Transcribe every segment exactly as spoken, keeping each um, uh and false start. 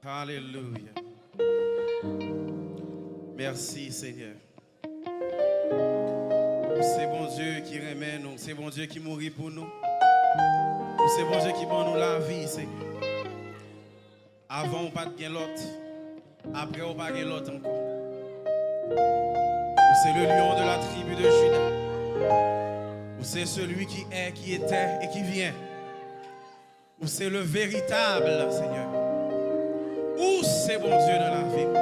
Alelouya. Mèsi, Senyè. Ou se Bondye ki renmen nou, ou se Bondye ki mouri pou nou. Ou se Bondye ki ban nou lavi, Senyè. Avan ou pa t gen lòt, apre ou pa gen lòt ankò. Ou se le lion de la tribu de Juda. Ou se celui qui est, qui était et qui vient. Ou se le véritable, Senyè. Ou se Bondye nan lavi m.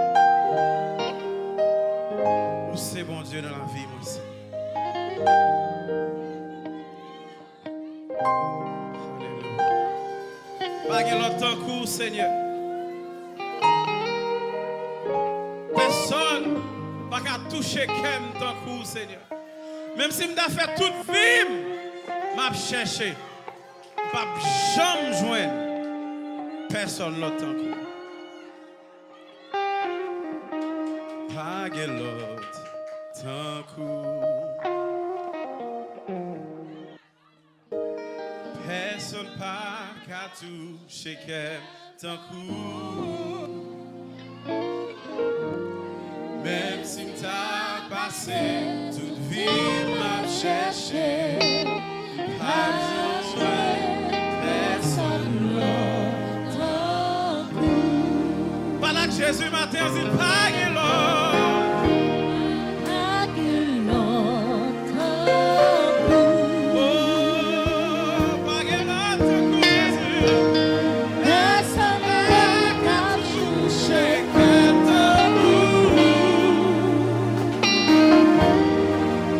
Ou se Bondye nan lavi mwen, Senyè. Alelouya. Pa gen lòt tankou w, Senyè. Pèsonn pa ka touche kè m tankou w, Senyè. Menm si m ta fè tout vi m, m ap chèche. M p ap janm jwenn pèsonn lòt tankou w. Pa gen lòt tankou w. Pèsonn pa ka touche kè m tankou w. Menm si m ta pase tout vi m ap chèche, m p ap janm jwenn pèsonn lòt tankou w. Pale ak Jezi maten an, di l pa gen lòt. Pa gen lòt tankou w. Oh, pa gen lòt tankou w, Jezi. Pèsonn pa ka touche kè m tankou w.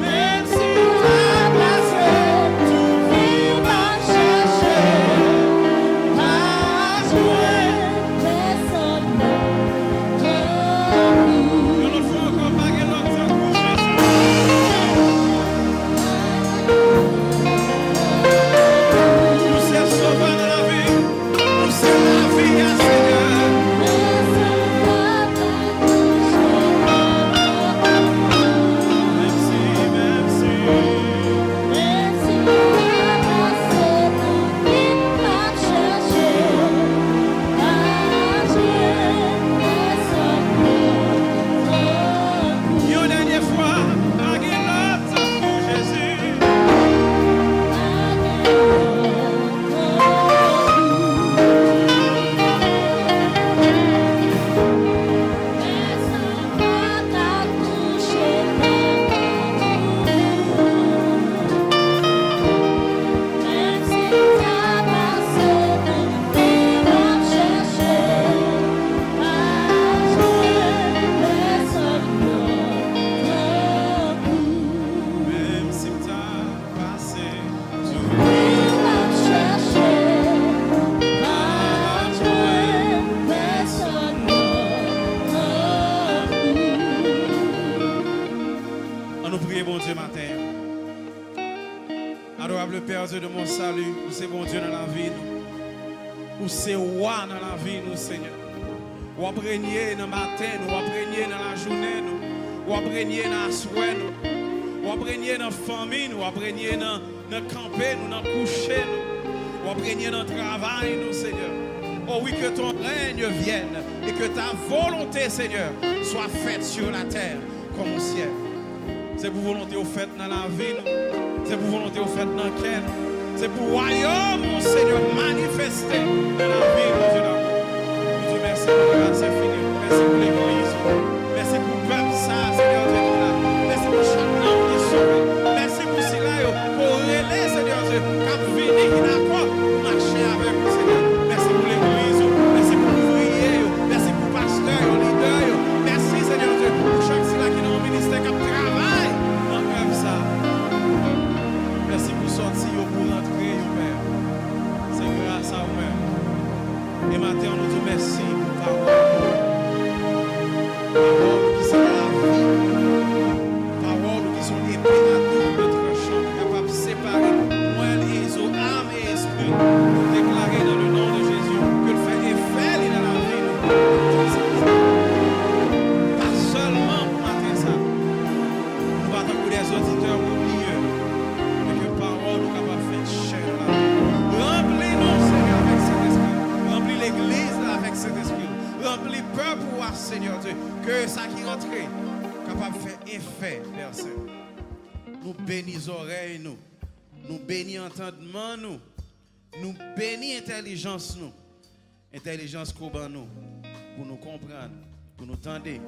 Menm si m ta pase tout vi m ap chèche, m p ap jwenn pèsonn lòt tankou w. Yon lòt fwa ankò, pa gen lòt tankou w, Jezi. Ou se sovè nan lavi. Ou se lavi a, Senyè. Menm si, menm si. Yon dènye fwa, pa gen lòt tankou Jezi. Menm si m ta pase tout vi m ap chèche, m p ap jwenn pèsonn lòt tankou w. Ann nou priye Bondye maten an. Adorable Père, Dieu de mon salut, ou se Bondye nan lavi nou. Ou se wa nan lavi nou, Senyè. W ap renye nan maten nou, w ap renye nan lajounen nou, w ap renye nan aswè nou, w ap renye nan fanmi nou, w ap renye nan, nan kanpe nou, nan kouche nou, w ap renye nan travay nou, Senyè. Oh oui, que ton règne vienne et que ta volonté, Seigneur, soit faite sur la terre comme au ciel. Se pou volonte w fèt nan lavi nou. Se pou volonte w fèt nan kè nou. Se pou wayòm ou, Senyè, manifeste nan lavi nou, Dye damou. Nou di w mèsi pou gras enfini w. Mèsi pou legliz ou. Mèsi pou pèp sa a, Senyè Dye, ki la. Mèsi pou chak nanm ki sove. Mèsi pou sila yo ke w rele, Senyè Dye, k ap vini, ki dakò pou mache avèk ou, Senyè. Mèsi pou legliz ou. Mèsi pou ouvriye yo. Mèsi pou pastè yo, lidè yo. Mèsi, Senyè Dye, pou chak sila ki nan yon ministè k ap travay nan èv sa a. Mèsi pou sòti yo, pou rantre yo, Pè. Se gras a ou menm. E maten an, nou di w mèsi pou pawòl ou. Pawòl ou ki se lavi. Pawòl ou ki se yon epe a double tranchan ki kapab separe mwèl e zo, am e espri. Nou deklare dans le nom de Jésus ke l fè efè li nan lavi nou. Pa sèlman pou maten sa. Nou pa tankou dè oditè oubliye, men ke pawòl ou kapab fè chè nan lavi nou. Ranpli nou, Senyè, avèk Sentespri. Ranpli legliz la avèk Sentespri. Sa ki rantre kapab fè efè, Pè Sen. Nou beni zòrèy nou. Nou beni antandman nou. Nou beni entèlijans nou. Entèlijans ke w ban nou pou nou konprann, pou nou tande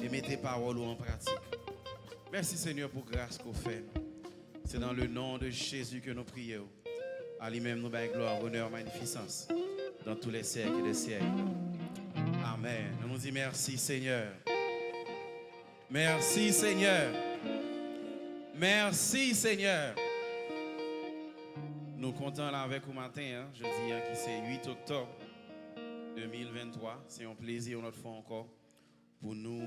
e mete pawòl ou an pratik. Mèsi, Senyè, pou gras ke w fè nou. Se dans le nom de Jésus que nous prions. A li menm nou bay glwa, onè, manifisans dans tous les siècles des siècles. Amen. Ann nou di mèsi, Senyè. Mèsi, Senyè. Mèsi, Senyè. Nou kontan la avèk ou maten an, jodi an ki se uit oktòb de mil venntwa. Se yon plezi yon lòt fwa ankò pou nou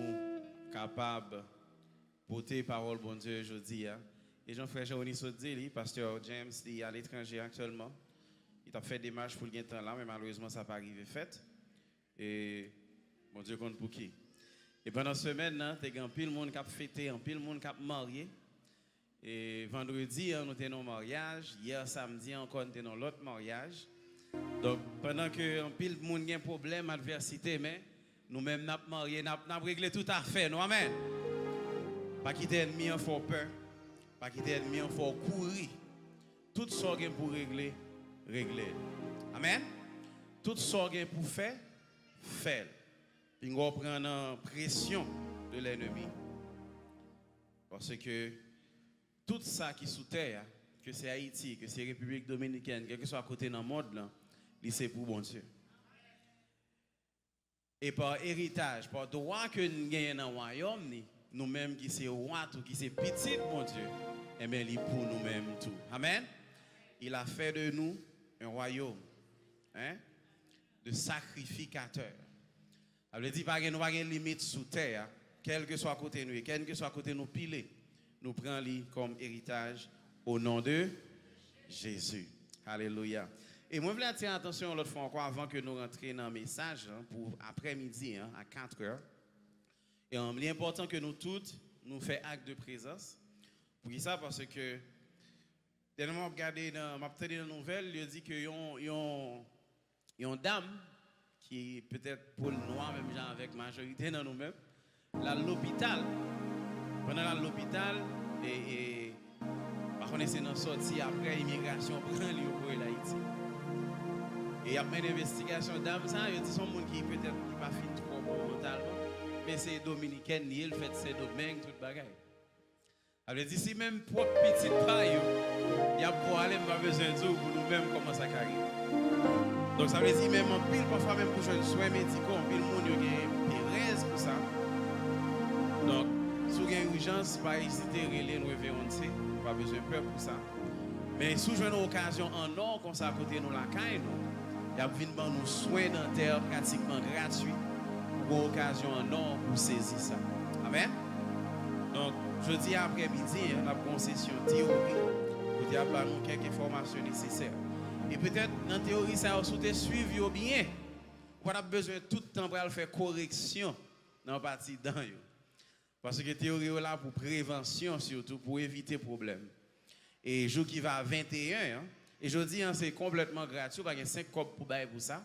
kapab pote pawòl Bondye jodi a. E jan frè Jean Rony sot di li, pastè James, li aletranje aktyèlman. Li t ap fè demach pou l gen tan la, men malerezman sa pa rive fèt. E Bondye konn pouki. E pandan semèn nan, te gen anpil moun k ap fete, anpil moun k ap marye. E vandredi an, nou te nan yon maryaj. Yè samdi an ankò, nou te nan yon lòt maryaj. Donk, pandan ke anpil moun gen pwoblèm, advèsite, men nou menm n ap marye, n ap, n ap regle tout afè nou. Amèn. Pa kite ènmi an fè w pè. Pa kite ènmi an fè w kouri. Tout sa w gen pou regle, regle l. Amèn. Tout sa w gen pou fè, fè l. Pinga w pran nan presyon de lènmi. Paske tout sa ki sou tè a, ke se Ayiti, ke se Repiblik Dominikèn, kèlkeswa kote nan mond lan, li se pou Bondye. E pa eritaj, pa dwa ke n genyen nan wayòm ni, nou menm ki se wa tou, ki se pitit Bondye, enben, li pou nou menm tou. Amèn. Il a fait de nous un royaume, hein, de sacrificateurs. Sa vle di, pa gen, nou pa gen limit sou tè a, kèlkeswa kote nou ye, kèlkeswa kote nou pile, nou pran li kòm eritaj, au nom de Jésus. Alelouya. E mwen vle atire atansyon yon lòt fwa ankò avan ke nou rantre nan mesaj lan pou aprèmidi an, a katrè. E, um, li enpòtan ke nou tout, nou fè ak de prezans. Poukisa? Paske dènyèman m ap gade nan, m ap tande nan nouvèl, yo di ke yon, yon, yon dam ki petèt po l nwa menm jan avèk majorite nan nou menm, l al lopital. Pandan l al lopital, e, e, pa konnen se nan sòti apre imigrasyon pran li, yo voye l Ayiti. E y ap mennen envestigasyon dam sa, yo di se yon moun ki petèt li pa fin twò bon mantalman, men se dominikèn li ye, l fèt Sendomeng, tout bagay. Sa vle di, si menm pwòp pitit pa yo, y ap voye ale, m pa bezwen di w pou nou menm kòman sa ka rive. Donk, sa vle di, menm anpil, pafwa menm pou jwenn swen mediko, anpil moun yo gen perèz pou sa. Donk, si w gen ijans, pa ezite rele nou Reverend C, ou pa bezwen pè pou sa. Men si w jwenn yon okazyon an nò konsa kote nou lakay nou, y ap vin ban nou swen dantè pratikman gratui. Ou gen okazyon an nò pou sezi sa. Amèn. Donk, jodi aprèmidi an, n ap gen yon sesyon teyori kote y ap ba nou kèk enfòmasyon nesesè. E petèt, nan teyori sa yo, si w te swiv yo byen, ou pa t ap bezwen tout tan pral fè koreksyon nan pati dan yo. Paske teyori yo la pou prevansyon sitou, pou evite pwoblèm. E jou ki va venteyen an, e jodi an se konplètman gratui, ou pa gen senk kòb pou bay pou sa.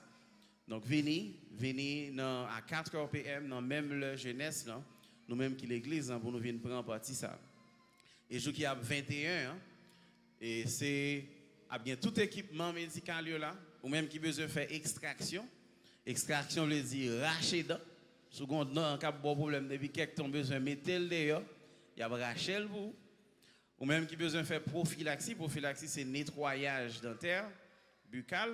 Donk vini, vini nan a katrè p m nan menm lè jenès lan, nou menm ki legliz lan pou nou vin pran pati sa. E jou ki ap venteyen an, e se ap gen tout ekipman medikal yo la, ou menm ki bezwen fè ekstraksyon. Ekstraksyon vle di rache dan. Si w gen yon dan k ap ba w pwoblèm depi kèk tan, w bezwen mete l deyò, y ap rache l pou ou. Ou menm ki bezwen fè pwofilaksi, pwofilaksi se netwayaj dantè, bikal,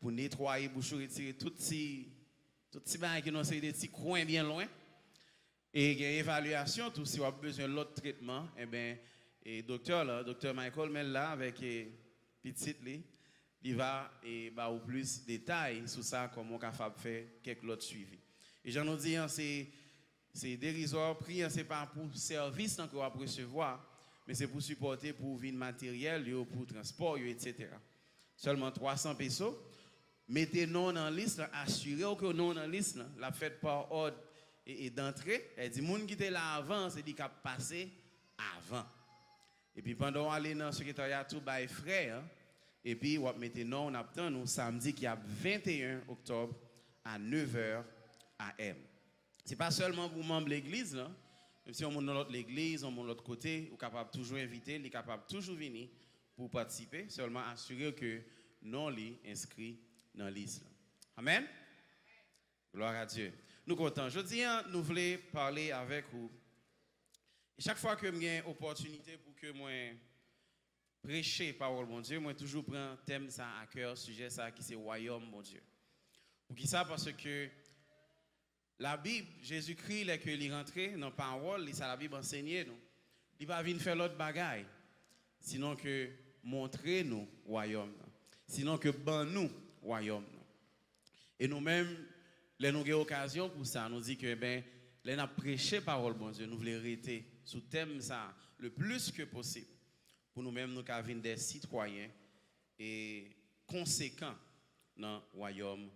pou netwaye bouch ou, retire tout ti, tout ti bagay ki nan yon seri de ti kwen byen lwen. E gen evalyasyon tou, si w ap bezwen lòt tretman, enben, e doktè la, doktè Michael, men l la avèk, e, pitit li, li va, e, ba ou plis detay sou sa, kòman w kapab fè kèk lòt swivi. E jan nou di an, se, se derizwa, pri an se pa pou sèvis lan ke w ap resevwa, men se pou sipòte, pou vin materyèl yo, pou transpò yo, etsetera. Sèlman twa san peso. Mete non w nan lis lan, asire w ke non w nan lis lan. L ap fèt pa òd e, e dantre. Sa vle di moun ki te la avan, se li k ap pase avan. Epi pandan w ale nan sekretarya tou, bay frè an, epi w ap mete non w, n ap tann ou samdi ki ap venteyen oktòb a nevè a m. Se pa sèlman pou manm legliz lan, menm si yon moun nan lòt legliz, yon moun lòt kote, ou kapab toujou envite l, li kapab toujou vini pou patisipe, sèlman asire w ke non li enskri nan lis lan. Amèn? Glwa a Dye. Nou kontan. Jodi a, nou vle pale avèk ou. E chak fwa ke m gen opòtinite pou ke mwen preche pawòl Bondye, mwen toujou pran tèm sa a kè, sijè sa a ki se wayòm Bondye. Poukisa? Paske Labib, Jezikri, lè ke li rantre nan pawòl li, sa Labib ansenye nou, li pa vin fè lòt bagay, sinon ke montre nou wayòm nan, sinon ke ban nou wayòm nan. E nou menm, lè nou gen okazyon pou sa, nou di ke, ben, lè n ap preche pawòl Bondye, nou vle rete sou tèm sa a le plis ke posib, pou nou menm nou ka vin de sitwayen e konsekan nan wayòm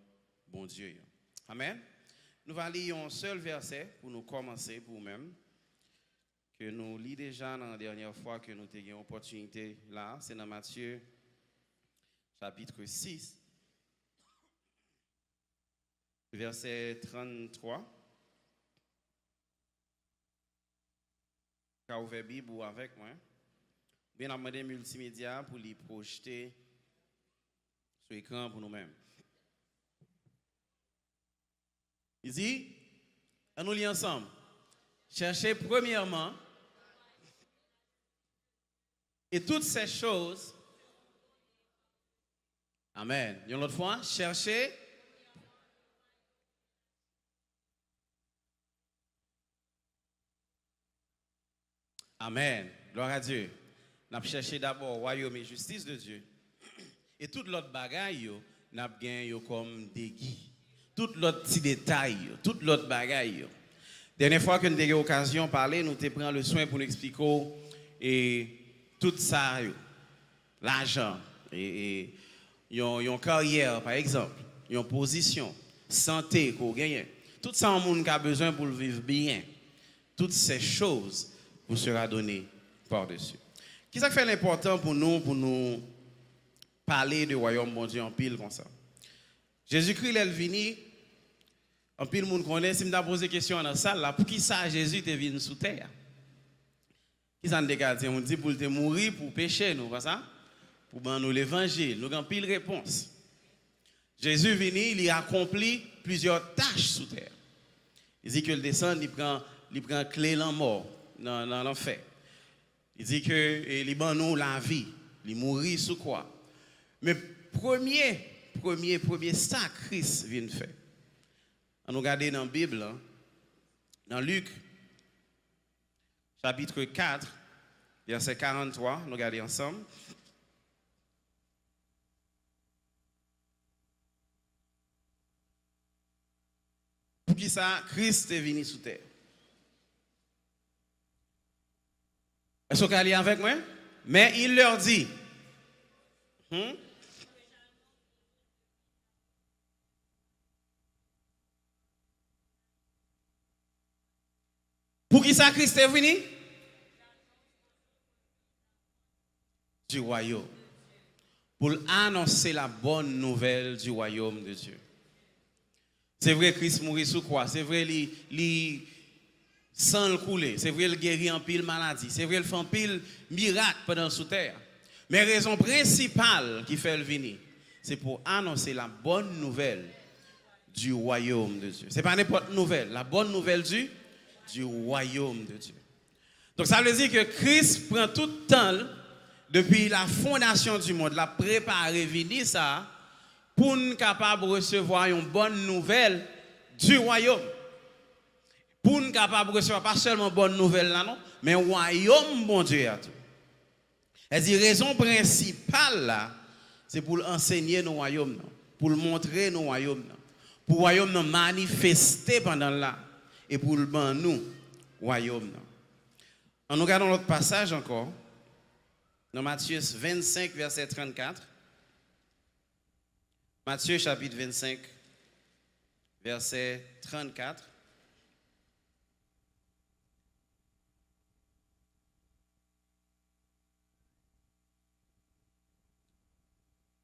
Bondye a. Amèn. Nou va li yon sèl vèsè pou nou kòmanse pou ou menm, ke nou li deja nan dènyè fwa ke nou te gen opòtinite la, se nan Matye chapit sis, vèsè tranntwa. Ka ouvè Bib ou avèk mwen. Oubyen n ap mande miltimedya pou li pwojte sou ekran pou nou menm. Li di, ann nou li ansanm. Cherchez premièrement et toutes ces choses. Amèn. Yon lòt fwa, cherchez. Amèn. Glwa a Dye. N ap chèche dabò wayòm e jistis de Dye. E tout lòt bagay yo, n ap gen yo kòm degi. Tout lòt ti detay yo, tout lòt bagay yo. Dènyè fwa ke n te gen okazyon pale, nou te pran le swen pou n eksplike w e tout sa yo. Lajan, e, e, yon, yon karyè, pa egzanp, yon pozisyon, sante ke w genyen. Tout sa yon moun ka bezwen pou l viv byen. Toutes ces choses vous sera donné par-dessus. Kisa k fè l enpòtan pou nou, pou nou pale de wayòm Bondye anpil konsa? Jezikri, lè l vini, anpil moun konnen, si m ta poze kesyon an nan sal la, poukisa Jezi te vin sou tè a? Kisa n te ka di? Moun di pou l te mouri pou peche nou, pa sa? Pou ban nou levanjil. Nou gen anpil repons. Jezi vini, li akonpli plizyè tach sou tè a. Li di ke l desann, li pran, li pran kle lanmò nan, nan lanfè. Li di ke, e, li ban nou lavi, li mouri sou kwa. Men premye, premye, premye sa Kris vin fè. Ann nou gade nan Bib lan, nan Lik, chapitre quatre, vèsè karant twa, nou gade ansanm. Poukisa Kris te vini sou tè? Èske w ka li avèk mwen? Mais il leur dit, hmm? Poukisa Kris te vini? Du royaume. Pou l anonse la bonne nouvelle du royaume de Dieu. Se vre, Kris mouri sou kwa. Se vre, li, li, san l koule. Se vre, l geri anpil maladi. Se vre, l fè anpil mirak pandan l sou tè a. Men rezon prensipal ki fè l vini, se pou anonse la bonne nouvelle du royaume de Dieu. Se pa nenpòt nouvèl, la bonne nouvelle du, du royaume de Dieu. Donk, sa vle di ke Kris pran tout tan l, depi la fondasyon di mond, l ap prepare vini sa a, pou n kapab resevwa yon bòn nouvèl du royaume. Pou n kapab resevwa pa sèlman bòn nouvèl la, non, men wayòm Bondye a tou. Sètadi, rezon prensipal la, se pou l ansenye nou wayòm nan, pou l montre nou wayòm nan, pou wayòm nan manifeste pandan l la, e pou l ban nou wayòm nan. Ann nou gade yon lòt pasaj ankò, nan Matye vennsenk, vèsè trannkat. Matye chapit vennsenk, vèsè trannkat.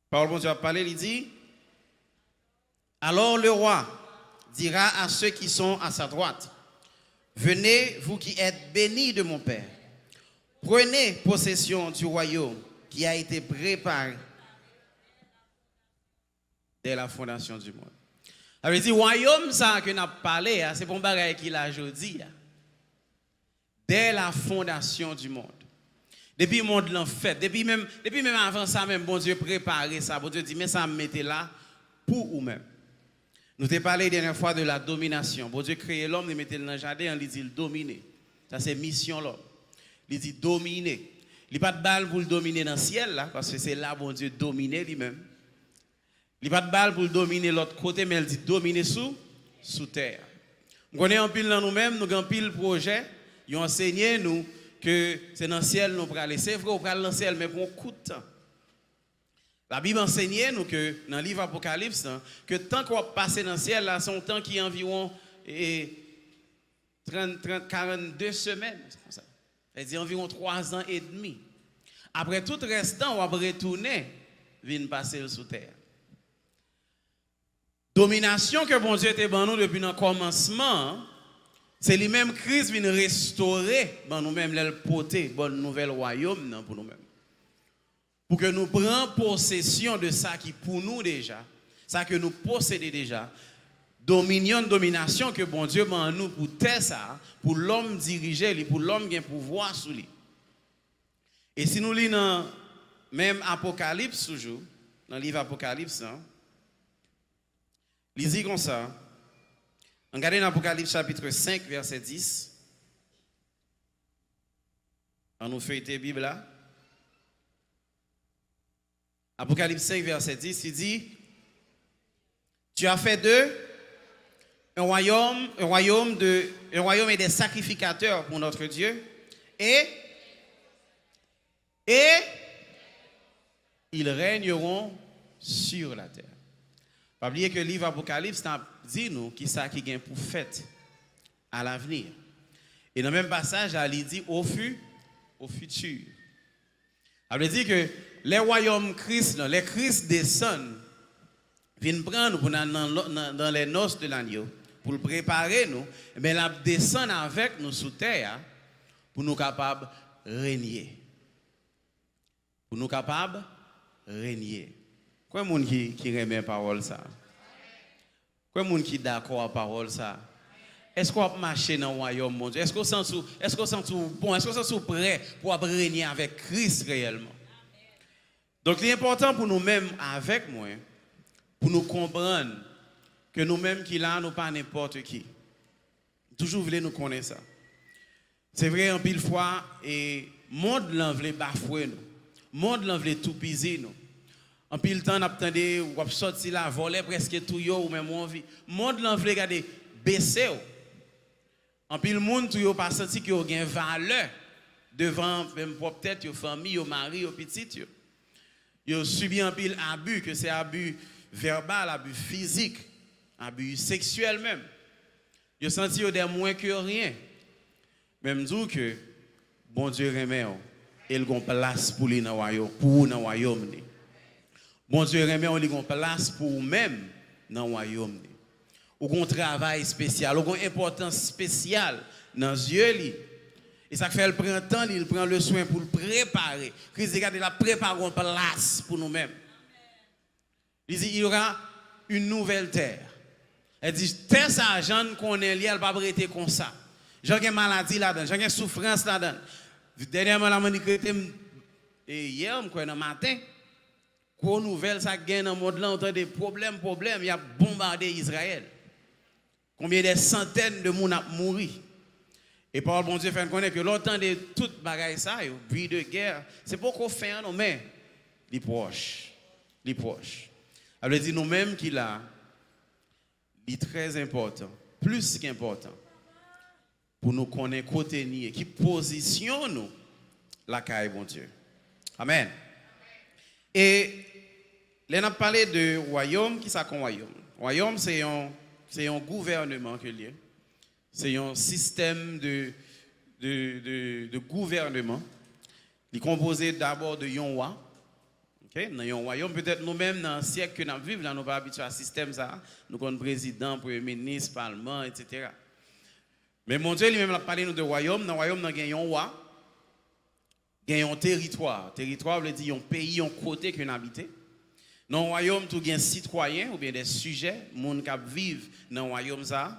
Pawòl Bondye ap pale, li di, alors le roi dira à ceux qui sont à sa droite, venez, vous qui êtes bénis de mon Père, prenez possession du royaume qui a été préparé dès la fondation du monde. Sa vle di, wayòm sa a ke n ap pale a, se pa yon bagay ki la jodi a. Dès la fondation du monde. Depi mond lan fèt, depi menm, depi menm avan sa menm, Bondye prepare sa. Bondye di, men sa m mete la pou ou menm. Nou te pale dènyè fwa de la domination. Bondye kreye lòm, li mete l nan jaden an, li di l domine. Sa se misyon lòm. Li di domine. Li pa t ba l pou l domine nan syèl la, paske se la Bondye domine li menm. Li pa t ba l pou l domine lòt kote, men l di domine sou, sou tè a. M konnen anpil nan nou menm, nou gen anpil pwojè, yo ansenye nou ke se nan syèl nou prale. Se vre, ou pral nan syèl, men pou yon kout tan. Labib ansenye nou ke nan liv Apokalips lan, ke tan ke w ap pase nan syèl la, se yon tan ki anviwon, e, trant, trant, karannde semèn, konsa. Sa vle di anviwon twa zan edmi. Apre tout rès tan, w ap retounen vin pase l sou tè a. Dominasyon ke Bondye te ban nou depi nan kòmansman an, se li menm Kris vin restore ban nou menm lè l pote bòn nouvèl wayòm nan pou nou menm. Pou ke nou pran posesyon de sa ki pou nou deja, sa ke nou posede deja, dominyon, dominasyon ke Bondye ban nou pou tè sa a, pou lòm dirije li, pou lòm gen pouvwa sou li. E si nou li nan menm Apokalips toujou, nan liv Apokalips lan, li di konsa, ann gade nan Apokalips chapit senk, vèsè dis. Ann nou feyte Bib la. Apokalips senk, vèsè dis, li di, Tu as fait d'eux un royaume, un royaume de, un royaume et des sacrificateurs pour notre Dieu, et, et ils régneront sur la terre. Pa bliye ke liv Apokalips nan ap di nou ki sa ki gen pou fèt à l'avenir. E nan menm pasaj la, li di au fu-, au futur. Sa vle di ke lè wayòm Kris lan, lè Kris desann, vin pran nou pou n al nan, nan, dans les noces de l'agneau, pou l prepare nou, men l ap desann avèk nou sou tè a, pou nou kapab renye. Pou nou kapab renye. Konbyen moun ki, ki renmen pawòl sa a? Konbyen moun ki dakò ak pawòl sa a? Èske w ap mache nan wayòm Bondye? Èske w santi w, èske w santi w bon? Èske w santi w prè pou w ap renye avèk Kris reyèlman? Donk, li enpòtan pou nou menm avèk mwen, pou nou konprann ke nou menm ki la, nou pa nenpòt ki. M toujou vle nou konnen sa. Se vre, anpil fwa, e, mond lan vle bafwe nou. Mond lan vle toupizi nou. Anpil tan, n ap tande, w ap sòti la, vòlè prèske touye w, ou menm ou anvi. Mond lan vle gade bese w. Anpil moun tou yo pa santi ke yo gen valè devan menm pwòp tèt yo, fanmi yo, mari yo, pitit yo. Yo sibi anpil abi, ke se abi vèbal, abi fizik, abi seksyèl menm. Yo santi yo de mwen ke ryen. Men m di w ke Bondye renmen w e l gon plas pou li nan wayò-, pou ou nan wayòm li. Bondye renmen w, li gon plas pou ou menm nan wayòm li. Ou gon travay espesyal, ou gon enpòtans espesyal nan zye li. E sa k fè l pran tan li, l pran le swen pou l prepare. Kris di, gade, l ap prepare yon plas pou nou menm. Li di, il y aura une nouvelle terre. Li di, tè sa a, jan n konnen li a, l p ap rete konsa. Jan gen maladi ladan l, jan gen soufrans ladan l. Dènyèman, Lamannik rete m, e yè, m kwè nan maten, gwo nouvèl sa k gen nan mond lan, ou tande pwoblèm, pwoblèm, y ap bonbade Izrayèl. Konbyen de santèn de moun ap mouri? E pawòl Bondye fè n konnen ke lè w tande tout bagay sa yo, bri de gè, se poko fen an non, men li pwòch. Li pwòch. Sa vle di nou menm ki la, li trè enpòtan, plis ke enpòtan, pou nou konnen kote n ye, ki pozisyon nou lakay Bondye. Amèn. E lè n ap pale de wayòm, ki sa k yon wayòm? Wayòm, se yon, se yon gouvèneman ke l ye. Se yon sistèm de, de, de, de gouvèneman. Li konpoze dabò de yon wa. Ok? Nan yon wayòm, petèt nou menm nan syèk ke n ap viv la, nou pa abitye a sistèm sa a. Nou konn prezidan, premye minis, palman, etsetera. Men Bondye li menm l ap pale nou de wayòm. Nan wayòm nan gen yon wa, gen yon teritwa. Teritwa vle di yon peyi, yon kote ke n abite. Nan yon wayòm tou gen sitwayen oubyen de sijè, moun k ap viv nan wayòm sa a.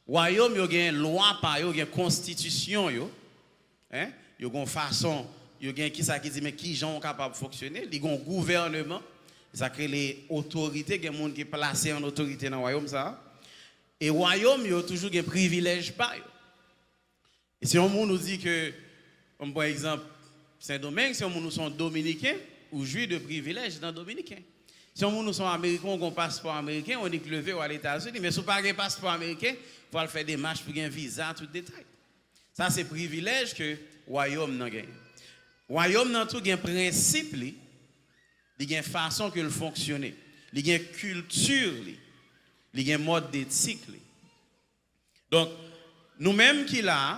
Wayòm yo gen lwa pa yo, gen konstitisyon yo. Hein? Yo gen fason, yo gen kisa ki di men kijan w kapab fonksyone. Li gen yon gouvèneman. Sa k rele otorite, gen moun ki plase an otorite nan wayòm sa a. E wayòm yo toujou gen privilèj pa yo. E si yon moun ou di ke, m pran egzanp, Sendomeng, si yon moun ou se yon Dominiken, ou jwi de privilèj nan Dominiken. Si yon moun ou se yon Ameriken, ou gen yon paspò ameriken, ou nik leve, ou al Etazini, men si w pa gen paspò ameriken, fò w al fè demach pou gen viza, tout detay. Sa se privilèj ke wayòm nan genyen. Wayòm nan tou gen prensip li, li gen fason ke l fonksyone, li gen kilti li, li gen mòd detik li. Donk, nou menm ki la a,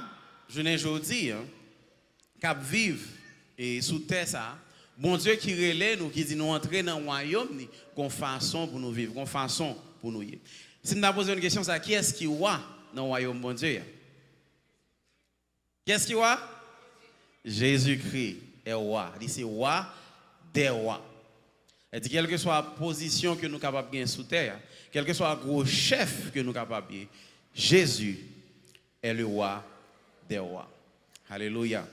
jounen jodi a, k ap viv e sou tè sa a, Bondye ki rele nou, ki di nou antre nan wayòm li, gon fason pou nou viv, gon fason pou nou ye. Si m ta poze yon kesyon sa, kiyès ki wa nan wayòm Bondye a? Kiyès ki wa? Jezikri est roi. Li se wa dè wa. Sa di, kèlkeswa pozisyon ke nou kapab gen sou tè a, kèlkeswa gwo chèf ke nou kapab ye, Jezi est le roi des rois. Alelouya.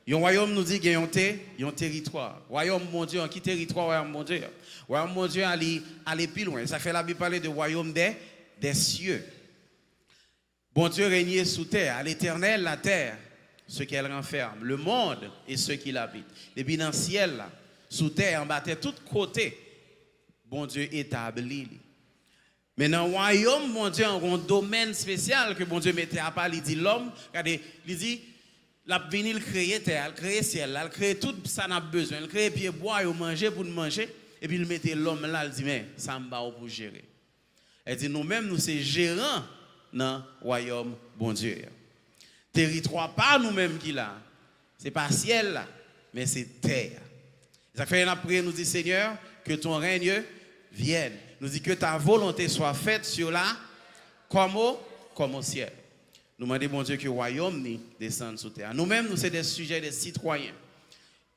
Yon wayòm, nou di gen yon te, yon teritwa. Wayòm Bondye an, ki teritwa wayòm Bondye an? Wayòm Bondye a, li ale pi lwen. Sa fè Labib pale de wayòm dè, dè sye. Bondye renye sou tè a, à l'Éternel la terre, ce qu'elle renferme, le monde et ceux qui l'habitent. Depi nan syèl la, sou tè, anba tè, tout kote, Bondye etabli li. Men nan wayòm Bondye an, gon domèn espesyal ke Bondye mete apa, li di lòm, gade, li di, l ap vini, l kreye tè a, l kreye syèl la, l kreye tout sa n ap bezwen, l kreye pyebwa yo, manje pou n manje, epi l mete lòm la, l di, men, sa m ba w pou jere. Li di, nou menm, nou se jeran nan wayòm Bondye a. Teritwa pa nou menm ki la, se pa syèl la, men se tè a. Sa k fè n ap priye, nou di, Seigneur, que ton règne vienne. Nou di, que ta volonté soit faite sur la, comme au, comme au ciel. Nou mande Bondye ke wayòm li desann sou tè a. Nou menm, nou se de sijè, de sitwayen.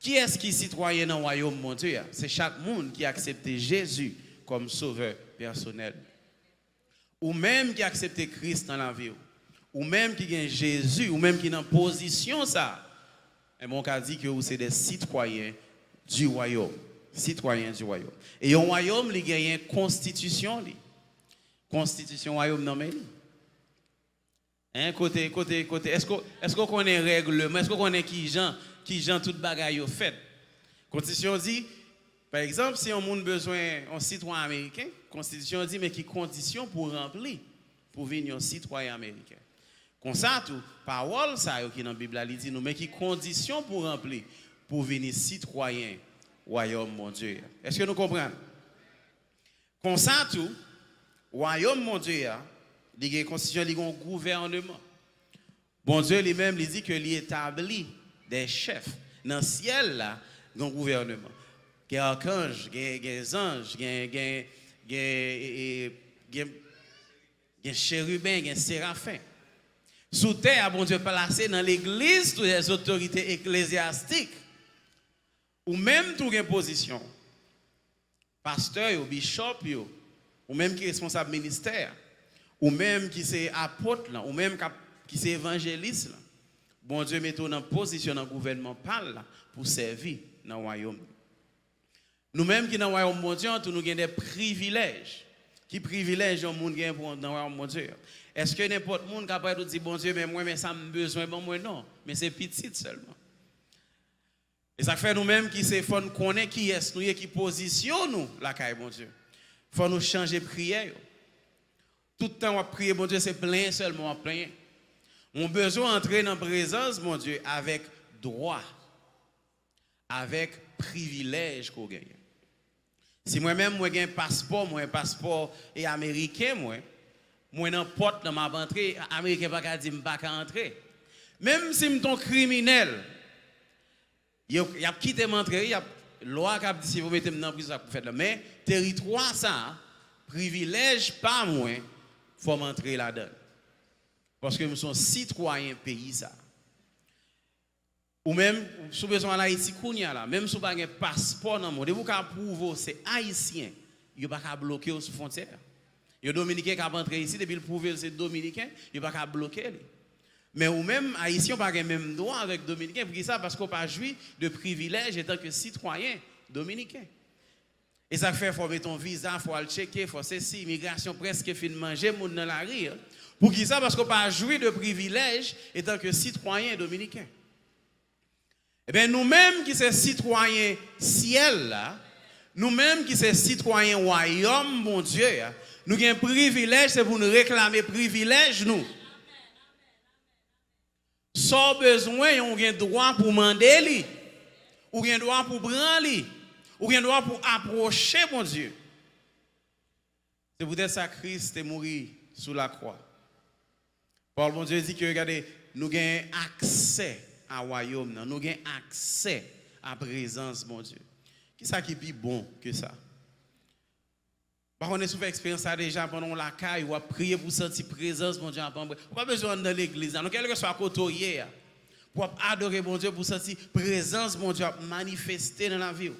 Kiyès ki sitwayen nan wayòm Bondye a? Se chak moun ki aksepte Jezi kòm sovè pèsonèl. Ou menm ki aksepte Kris nan lavi w, ou menm ki gen Jezi, ou menm ki nan pozisyon sa a, enben, w ka di ke ou se de sitwayen di wayòm. Sitwayen di wayòm. E yon wayòm, li genyen konstitisyon li. Konstitisyon wayòm nan men li. Hein, kote, kote, kote, èske, èske w konnen règleman, èske w konnen kijan, kijan tout bagay yo fèt? Konstitisyon di, pa egzanp, si yon moun bezwen yon sitwayen ameriken, konstitisyon di men ki kondisyon pou w ranpli pou w vin yon sitwayen ameriken. Konsa tou, pawòl sa yo ki nan Bib la, li di nou men ki kondisyon pou w ranpli pou w vini sitwayen wayòm Bondye a. Èske nou konprann? Konsa tou, wayòm Bondye a, li gen konstitisyon, li gen yon gouvèneman. Bondye li menm, li di ke li etabli de chèf. Nan syèl la, gen yon gouvèneman. Gen akanj, gen, gen zanj, gen, gen, gen, e, e, gen, gen cheriben, gen serafen. Sou tè a, Bondye plase nan legliz tou de otorite eklezyastik. Ou menm tou gen pozisyon. Pastè yo, bishop yo, ou menm ki responsab ministè a, ou menm ki se apot lan, ou menm k ap, ki se evanjelis lan, Bondye mete w nan pozisyon nan gouvènman pa l la pou sèvi nan wayòm li. Nou menm ki nan wayòm Bondye an tou, nou gen de privilèj. Ki privilèj yon moun gen pou nan wayòm Bondye an? Èske nenpòt moun ka parèt ou di, Bondye, men mwen, men sa m bezwen, ban mwen? Non, men se pitit sèlman. E sa k fè nou menm ki se, fò n konnen kiyès nou ye, ki pozisyon nou lakay Bondye. Fò nou chanje priyè yo. Tout tan w ap priye Bondye, se plenyen sèlman w ap plenyen. Mwen bezwen antre nan prezans Bondye avèk dwa, avèk privilèj ke w genyen. Si mwen menm, mwen gen paspò mwen, paspò e ameriken mwen, mwen nan pòt lan, m ap antre, ameriken pa ka di m pa ka antre. Menm si m t on kriminèl, yo, y ap kite m antre, wi, y ap, Lwa k ap di si pou mete m nan prizon, sa k pou fèt la. Men, teritwa sa a, privilèj pa mwen, fò m antre ladan l. Paske m se yon sitwayen peyi sa a. Ou menm, si w bezwen al Ayiti kounye a la, menm si w pa gen paspò nan men w, depi w ka pwouve w se Ayisyen, yo pa ka bloke w sou fwontyè a. Yon Dominiken k ap antre isit, epi l pwouve l se Dominiken, yo pa ka bloke li. Men ou menm, Ayisyen, w pa gen menm dwa avèk Dominiken. Poukisa? Paske w pa jwi de privilèj etanke sitwayen dominiken. E sa k fè fò w mete yon viza, fò w al tcheke, fò sesi, imigrasyon prèske fin manje moun nan lari a. Poukisa? Paske w pa jwi de privilèj etanke sitwayen dominiken. Ebyen, nou menm ki se sitwayen syèl la, nou menm ki se sitwayen wayòm Bondye a, nou gen privilèj, se pou nou reklame privilèj nou. Sa w bezwen, ou gen dwa pou mande li. Ou gen dwa pou pran li. Ou gen dwa pou apwoche Bondye. Se poutèt sa Kris te mouri sou lakwa. Pawòl Bondye di ke, gade, nou gen aksè a wayòm nan. Nou gen aksè a prezans Bondye. Kisa ki pi bon ke sa? M pa konnen si w fè eksperyans sa deja, pandan w lakay, w ap priye pou w santi prezans Bondye ap anbre. Ou pa bezwen ann nan legliz la, non, kèlkeswa kote w ye a, pou w ap adore Bondye, pou w santi prezans Bondye ap manifeste nan lavi w.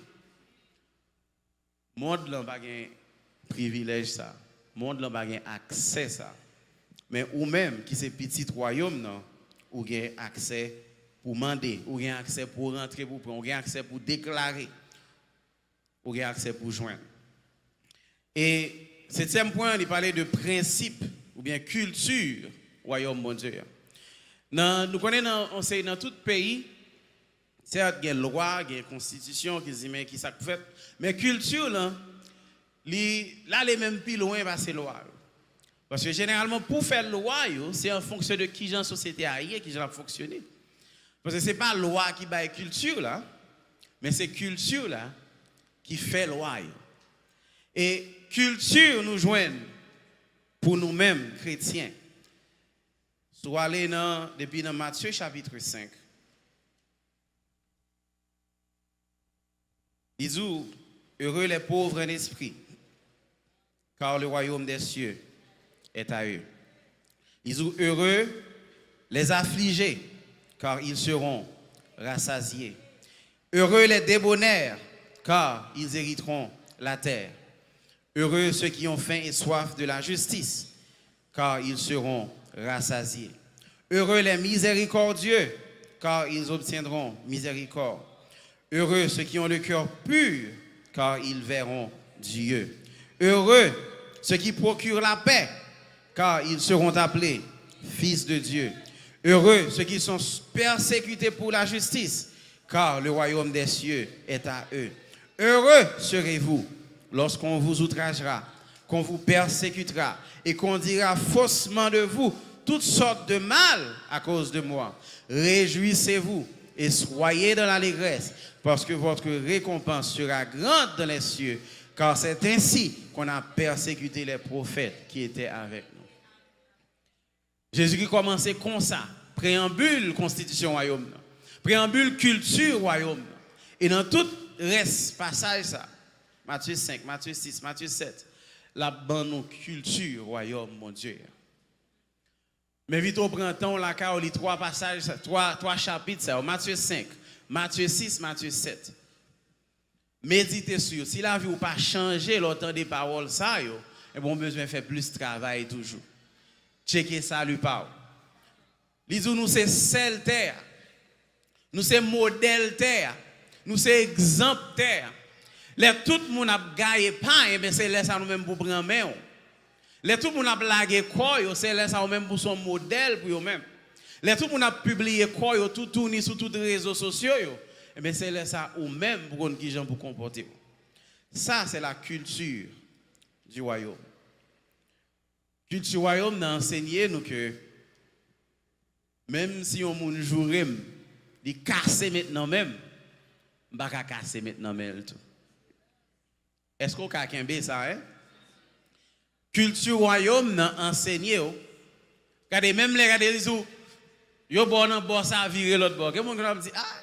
Mond lan pa gen privilèj sa. Mond lan pa gen aksè sa. Men ou menm ki se pitit wayòm nan, ou gen aksè pou mande, ou gen aksè pou rantre pou pran, ou gen aksè pou deklare, ou gen aksè pou jwenn. E setyèm pwen an, li pale de prensip oubyen kilti wayòm Bondye a. Nan, nou konnen nan, on se, nan tout peyi, sèt, gen lwa, gen konstitisyon ki di men ki sa k fèt. Men kilti lan, li, l ale menm pi lwen pase lwa yo. Paske jeneralman, pou fè lwa yo, se an fonksyon de kijan sosyete a ye, kijan l ap fonksyone. Paske se pa lwa ki bay kilti la, men se kilti la ki fè lwa yo. E kilti nou jwenn pou nou menm kretyen. Si w ale nan, depi nan Matye chapit senk, li di w, heureux les pauvres en esprit, car le royaume des cieux est à eux. Li di w, heureux les affligés, car ils seront rassasiés. Heureux les débonnaires, car ils hériteront la terre. Heureux ceux qui ont faim et soif de la justice, car ils seront rassasiés. Heureux les miséricordieux, car ils obtiendront miséricorde. Heureux ceux qui ont le cœur pur, car ils verront Dieu. Heureux ceux qui procurent la paix, car ils seront appelés fils de Dieu. Heureux ceux qui sont persécutés pour la justice, car le royaume des cieux est à eux. Heureux serez-vous lorsqu'on vous outragera, qu'on vous persécutera et qu'on dira faussement de vous toutes sortes de mal à cause de moi. Réjouissez-vous et soyez dans l'allégresse, parce que votre récompense sera grande dans les cieux, car c'est ainsi qu'on a persécuté les prophètes qui étaient avec nous. Jezikri kòmanse konsa, preyanbil konstitisyon wayòm nan, preyanbil kilti wayòm nan. E nan tout rès pasaj sa, Matye senk, Matye sis, Matye sèt, l ap ban nou kilti wayòm Bondye a. M envite w pran tan w lakay w li twa pasaj, twa, twa chapit sa yo, Matye senk, Matye sis, Matye sèt. Medite sou yo. Si lavi w pa chanje lè w tande pawòl sa yo, ebyen, w bezwen fè plis travay toujou. Tcheke sali pa w. Li di w nou se sèl tè a. Nou se modèl tè a. Nou se egzanp tè a. Lè tout moun ap gaye pay, ebyen, se lè sa nou menm pou pran men w. Lè tout moun ap lage kò yo, se lè sa ou menm pou se yon modèl pou yo menm. Lè tout moun ap pibliye kò yo toutouni sou tout rezo sosyo yo, ebyen, se lè sa ou menm pou konn kijan pou konpòte w. Ça, c'est la culture du royaume. Kilti wayòm nan ansenye nou ke menm si yon moun joure m, li kase met nan men m, m pa ka kase met nan men l tou. Èske w ka kenbe sa, en? Kilti wayòm nan ansenye w. Gade, menm lè, gade, li di w, yo ba w nan bò sa, vire lòt bò. Gen moun ki ap di, ah,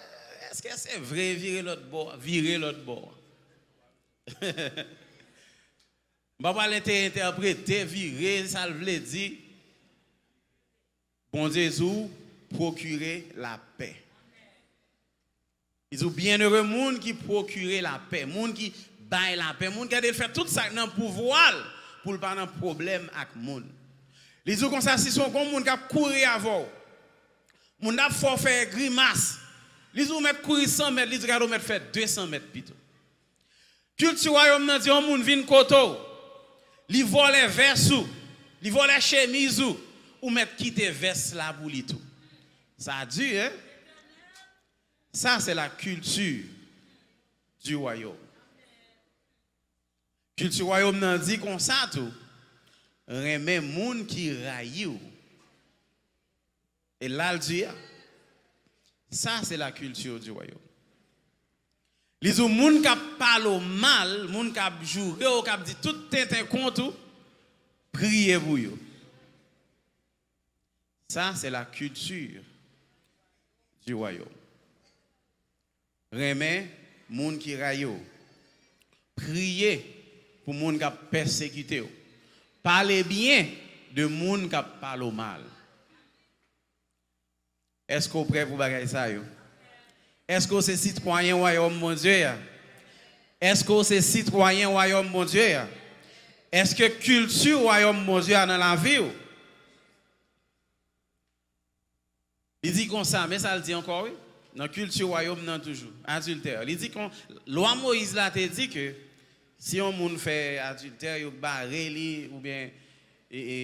Èske se vre vire lòt bò a? Vire lòt bò a. M pa pral ente- entèprete, vire, sa l vle di. Bondye di w, pwokire lapè. Li di w, byenere moun ki pwokire lapè, moun ki bay lapè, moun gade l fè tout sa k nan pouvwa l pou l pa nan pwoblèm ak moun. Li di w konsa, si se yon moun k ap kouri avè w, moun nan ap fè w fè grimas, li di w mèt kouri san mèt, li di w gade w mèt fè de san mèt pito. Kilti wayòm nan di yon moun vin kote w, li vòlè vès ou, li vòlè chemiz ou, ou mèt kite vès la pou li tou. Sa di, en? Ça, c'est la culture du royaume. Kilti wayòm nan di konsa tou, renmen moun ki rayi w. E la l di a, ça, c'est la culture du royaume. Li di w, moun k ap pale w mal, moun k ap joure w, k ap di tout tenten kont ou, priye pou yo. Ça, c'est la culture du royaume. Renmen moun ki rayi w. Priye pou moun k ap pèsekite w. Pale byen de moun k ap pale w mal. Èske w prè pou bagay sa yo? Èske w se sitwayen wayòm Bondye a? Èske w se sitwayen wayòm Bondye a? Èske kilti wayòm Bondye a nan lavi w? Li di konsa, men sa l di ankò, wi, nan kilti wayòm nan toujou, adiltè. Li di kon, lwa Moyiz la te di ke si yon moun fè adiltè, yo bare li, oubyen e, e,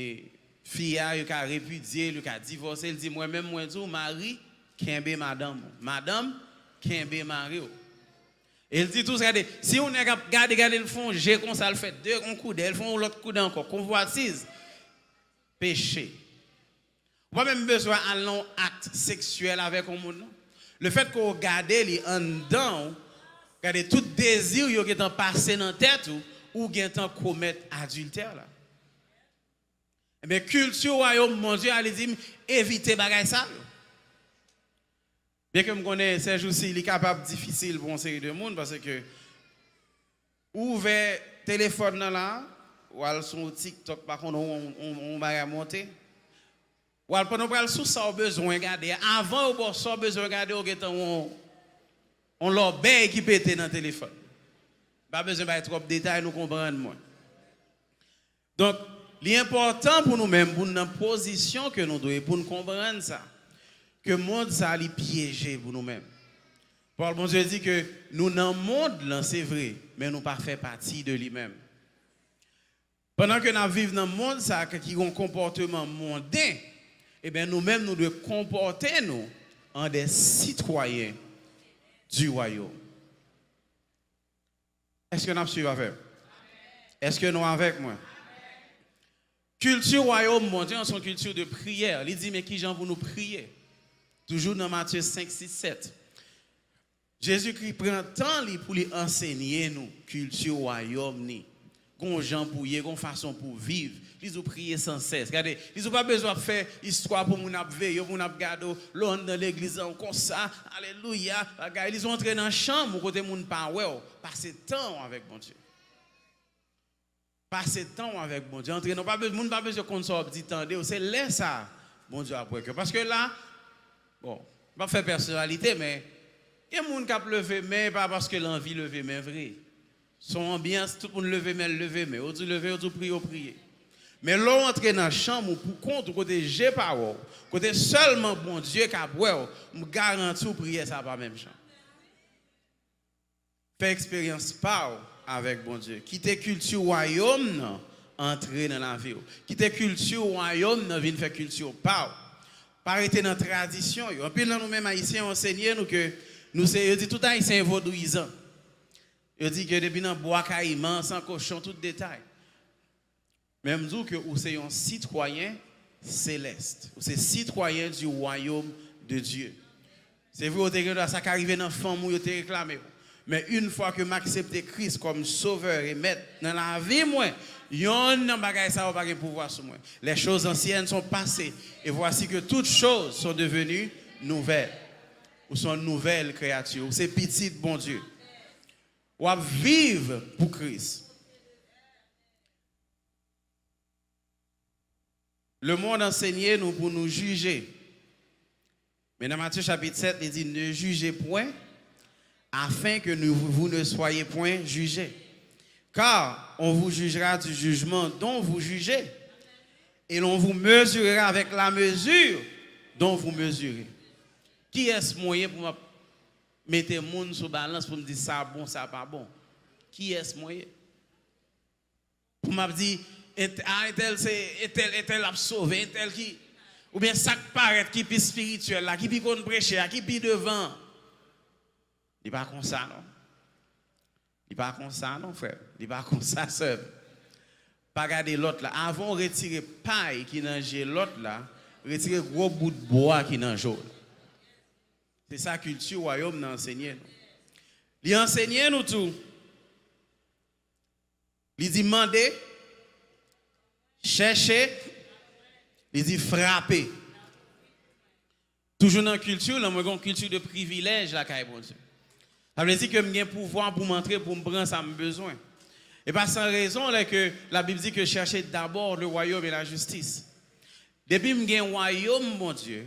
fi a, yo ka repidye l, yo ka divòse l. Li di, mwen menm, mwen di w, mari, kenbe madanm ou. Madanm, kenbe mari w. E l di tou, gade, si yon nèg ap gade, gade, l fè yon je konsa, l fè de, yon koudè, l fè yon lòt koudè ankò, konvwatiz, peche. Ou pa menm bezwen al nan yon akt seksyèl avèk yon moun, non. Lefètke w gade li anndan w, gade tout dezi w yo gentan pase nan tèt ou, ou gentan komèt adiltè la. Ebyen, kilti wayòm Bondye a, li di m, evite bagay sa yo. Byenke m konnen, sèjousi, li kapab difisil pou yon seri de moun, paske ou ouvè telefòn nan la, w al sou TikTok, pa konnen yon, yon, yon bagay monte. W al, pandan w pral sou sa w bezwen gade a, avan yo ba w sa w bezwen gade, w gentan yon, yon lòbèy ki pete nan telefòn. Pa bezwen bay twòp detay, nou konprann mwen. Donk, li enpòtan pou nou menm, pou n nan pozisyon ke nou dwe, pou n konprann sa, ke mond sa, li pyeje pou nou menm. Pawòl Bondye di ke nou nan mond lan, se vre, men nou pa fè pati de li menm. Pandan ke n ap viv nan mond sa, ke ki gen yon konpòteman monden, ebyen, nou menm, nou dwe konpòte nou an de sitwayen di wayòm. Èske n ap swiv avè m? Èske nou avèk mwen? Kilti wayòm Bondye an se yon kilti de priyè. Li di, men kijan pou nou priye? Toujou nan Matye senk, sis, sèt. Jezikri pran tan li pou li ansenye nou kilti wayòm ni. Gon jan pou ye, gon fason pou viv. Li di w priye sansès. Gade, li di w pa bezwen ap fè istwa pou moun ap veye w, pou moun ap gade w. Lè w anndan legliz la, w konsa, alelouya, bagay. Li di w antre nan chanm ou kote moun pa wè w. Pase tan w avèk Bondye. Pase tan w avèk Bondye. Antre, non, pa bezwen, moun pa bezwen konn sa w ap di, tande w. Se lè sa a, Bondye ap wè kè w. Paske la, bon, m p ap fè pèsonalite, men gen moun k ap leve men, pa paske l anvi leve men vre. Se yon anbyans, tout moun leve men, l leve men. Yo di leve, yo di priye, yo priye. Men lè w antre nan chanm ou pou kont ou, kote je pa wè w, kote sèlman Bondye k ap wè w, m garanti w priyè sa a pa menm jan. Fè eksperyans pa w avèk Bondye. Kite kilti wayòm nan antre nan lavi w. Kite kilti wayòm nan vin fè kilti pa w. Pa rete nan tradisyon yo. Anpil nan nou menm Ayisyen yo ansenye nou ke nou se, yo di tout Ayisyen vodouyizan. Yo di ke depi nan bwa kayiman, san kochon, tout detay. Men m di w ke ou se yon sitwayen selès. Ou se sitwayen du royaume de Dieu. Se vre, ou te gen dwa, sa ka rive nan fanmi w, yo te reklame w. Men une fois que m aksepte Kris kòm Sovè e Mèt nan lavi mwen, yonn nan bagay sa yo pa gen pouvwa sou mwen. Les choses anciennes sont passées, et voici que toutes choses sont devenues nouvelles. Ou se yon nouvèl kreyati. Ou se pitit Bondye. W ap viv pou Kris. Lemonn ansenye nou pou nou jije. Men nan Matye chapit sèt, li di, ne jugez point, afin que ne- vous ne soyez point jugés. Car on vous jugera du jugement dont vous jugez, et l'on vous mesurera avec la mesure dont vous mesurez. Kiyès mwen ye pou m ap mete moun sou balans pou m di sa bon, sa pa bon? Kiyès mwen ye? Pou m ap di, ent- a, entèl se, entèl, entèl ap sove, entèl ki, oubyen sa k parèt ki pi espirityèl la, ki pi konn preche a, ki pi devan. Li pa konsa, non. Li pa konsa, non, frè. Li pa konsa, sè m. Pa gade lòt la. Avan w retire pay ki nan je lòt la, retire gwo bout bwa ki nan je w la. Se sa kilti wayòm nan ansenye nou. Li ansenye nou tou. Li di mande, chèche, li di frape. Toujou nan kilti lan, mwen gen yon kilti de privilèj lakay Bondye. Sa vle di ke m gen pouvwa pou m antre, pou m pran sa m bezwen. E pa san rezon lè ke Labib di ke cherchez d'abord le royaume et la justice. Depi m gen wayòm Bondye,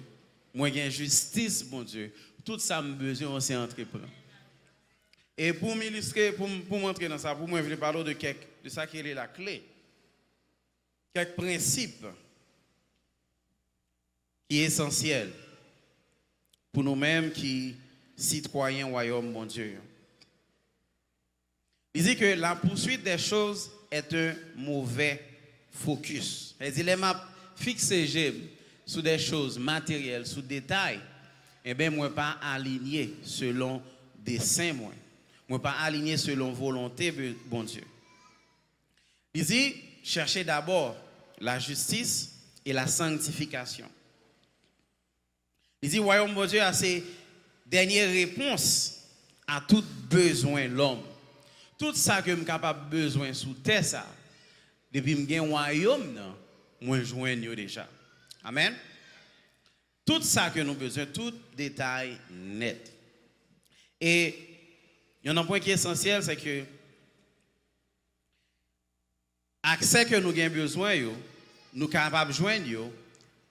mwen gen jistis Bondye, tout sa m bezwen an se antre pran. E pou m ilistre, pou m, pou m antre nan sa, pou mwen vle pale w de kèk, de sa ki rele lakle. Kèk prensip ki esansyèl pou nou menm ki sitwayen wayòm Bondye yo. Li di ke la poursuite des choses est un mauvais focus. Sa vle di, lè m ap fikse je m sou de choz materyèl, sou detay, enben, mwen pa alinye selon desen mwen. Mwen pa alinye selon volonte Be- Bondye. Li di, cherchez d'abord la justice et la sanctification. Li di, wayòm Bondye a se dènye repons a tout bezwen lòm. Tout sa ke m kapab bezwen sou tè sa, depi m gen wayòm nan, mwen jwenn yo deja. Amèn. Tout sa ke nou bezwen, tout detay nèt. E yon nan pwen ki esansyèl, se ke aksè ke nou gen bezwen yo, nou kapab jwenn yo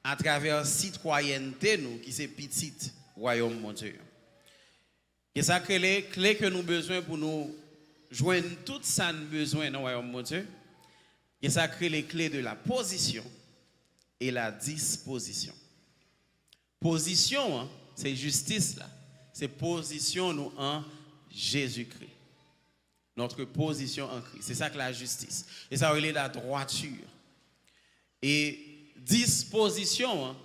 atravè sitwayènte nou ki se pitit wayòm Bondye yo. Gen sa k rele kle ke nou bezwen pou nou jwenn tout sa n bezwen nan wayòm Bondye. Gen sa k rele kle de la position et la disposition. Pozisyon an, se jistis la. Se pozisyon nou an Jezikri. Notre position en Christ. Se sa k lajistis. E sa yo rele la droiture. E dispozisyon an,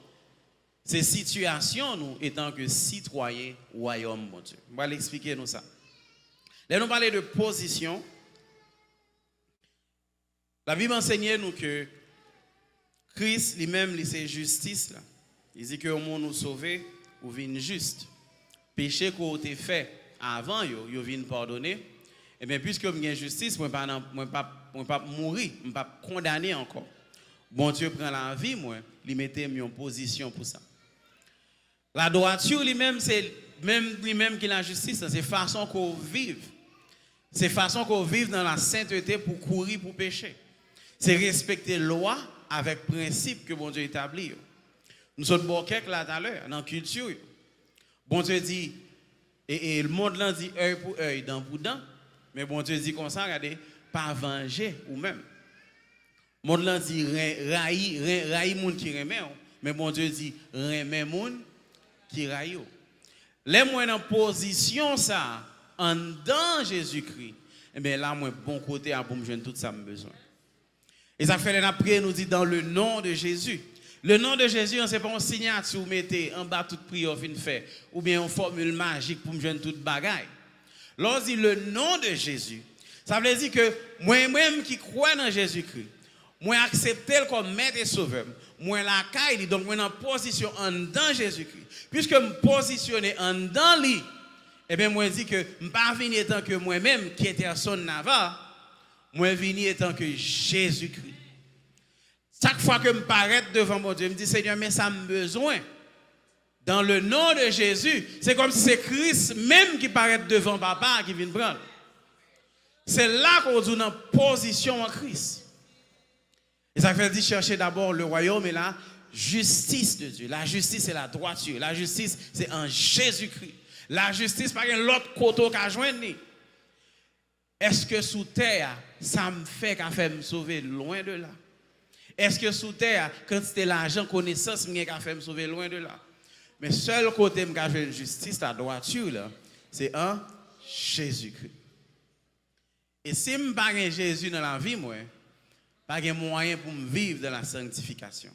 se sitiyasyon nou etan ke sitwayen wayòm Bondye. M pral eksplike nou sa. Lè nou pale de pozisyon, Labib ansenye nou ke Kris li menm li se jistis la. Li di ke yon moun ou sove, ou vin jis. Peche ke w te fè avan yo, yo vin padone. Ebyen, piske m gen jistis, mwen pa nan, mwen p ap, mwen p ap mouri, m p ap kondane ankò. Bondye pran lavi mwen, li mete m yon pozisyon pou sa. Ladwati li menm, se menm li menm ki lajistis lan, se fason ke w viv. Se fason ke w viv nan lasentete pou w kouri pou peche. Se respekte lwa avèk prensip ke Bondye etabli yo. Nou sot ba w kèk la talè, nan kilti yo. Bondye di, e, e mond lan di èy pou èy, dan pou dan, men Bondye di konsa, gade, pa vanje ou menm. Mond lan di ren- rayi, ren- rayi moun ki renmen w, men Bondye di renmen moun ki rayi w. Lè mwen nan pozisyon sa a anndan Jezikri, ebyen la mwen bon kote a pou m jwenn tout sa m bezwen. E sa k fè lè n ap priye, nou di dans le nom de Jésus. Le nom de Jésus an, se pa yon siyati ou mete anba tout priyè w fin fè, oubyen yon fòmil majik pou m jwenn tout bagay. Lè w di le nom de Jésus, sa vle di ke mwen menm ki kwè nan Jezikri, mwen aksepte l kòm Mèt e Sovè m, mwen lakay li, donk mwen nan pozisyon anndan Jezikri. Piske m pozisyone anndan li, ebyen mwen di ke m pa vini etan ke mwen menm, Keterson Navarre, mwen vini etan ke Jezikri. Chak fwa ke m parèt devan Bondye, m di, Senyè, men sa m bezwen. Dans le nom de Jésus, se kòmsi se Kris menm ki parèt devan Papa a ki vin pran l. Se la ke w di w nan pozisyon an Kris. E sa k fè l di, cherchez d'abord le royaume et la justice de Dieu. La justice, c'est la droiture. La justice, c'est en Jésus-Christ. La justice, pa gen lòt kote w ka jwenn li. Èske sou tè a, sa m fè ka fè m sove? Lwen de la. Èske sou tè a, kantite lajan, konesans m gen ka fè m sove? Lwen de la. Men sèl kote m ka jwenn jistis la, dwati la, se an Jezikri. E si m pa gen Jezi nan lavi mwen, pa gen mwayen pou m viv dans la sanctification.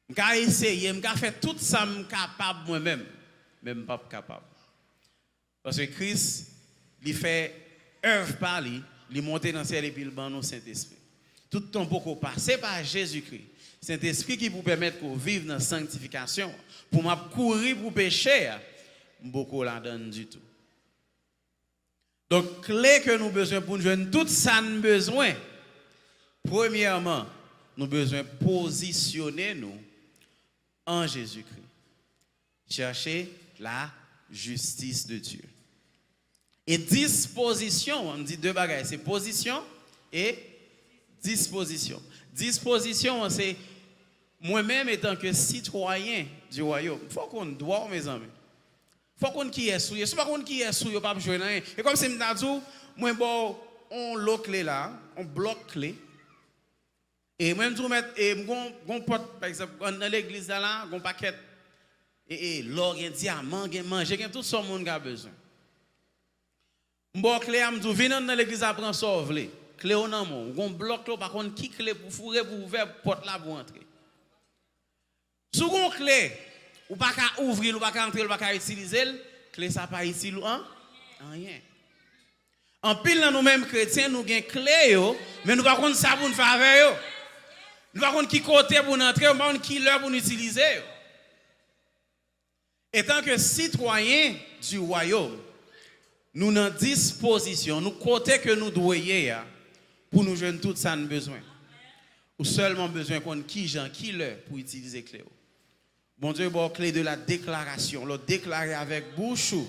M ka eseye, m ka fè tout sa m kapab mwen menm, men m p ap kapab. Paske Kris, li fè èv pa li, li monte nan syèl epi l ban nou Sentespri. Toutan w poko pase pa Jezikri, Sentespri ki pou pèmèt ke w viv nan sanktifikasyon, pou m ap kouri pou peche a, m poko ladan l ditou. Donk, kle ke nou bezwen pou n jwenn tout sa n bezwen, premyèman, nou bezwen pozisyone nou an Jezikri. Cherchez la justice de Dieu. E dispozisyon an, m di de bagay, se pozisyon e dispozisyon. Dispozisyon an, se mwen menm, etanke sitwayen du royaume. Fò w konn dwa w, mezanmi. Fò w konn kiyès ou ye. Si w pa konn kiyès ou ye, w p ap jwenn anyen. E kòmsi m ta di w, mwen ba w yon lo kle la, yon blòk kle. E mwen, m di w mèt, e m gon, gon pòt, pa egzanp, nan, nan legliz la, la, gon pakèt, e, e, lò, gen dyaman, gen manje, gen tout sa yon moun ka bezwen. M ba w kle a, m di w, vin anndan legliz la, pran sa w vle. Kle w nan men w. Gon blòk kle, w pa konn ki kle pou foure, pou ouvè pòt la, pou antre. Si w gon kle, ou pa ka ouvri l, ou pa ka antre l, ou pa ka itilize l, kle sa pa itil ou an, anyen. Anpil nan nou menm kretyen, nou gen kle yo, men nou pa konn sa pou n fè avè yo. Nou pa konn ki kote pou n antre yo, nou pa konn ki lè pou n itilize yo. Etanke sitwayen du royaume, nou nan dispozisyon, nou kote ke nou dwe ye a, pou nou jwenn tout sa n bezwen. Ou sèlman bezwen konn kijan, ki lè pou itilize kle w. Bondye ba w kle de la deklarasyon, lè w deklare avèk bouch ou.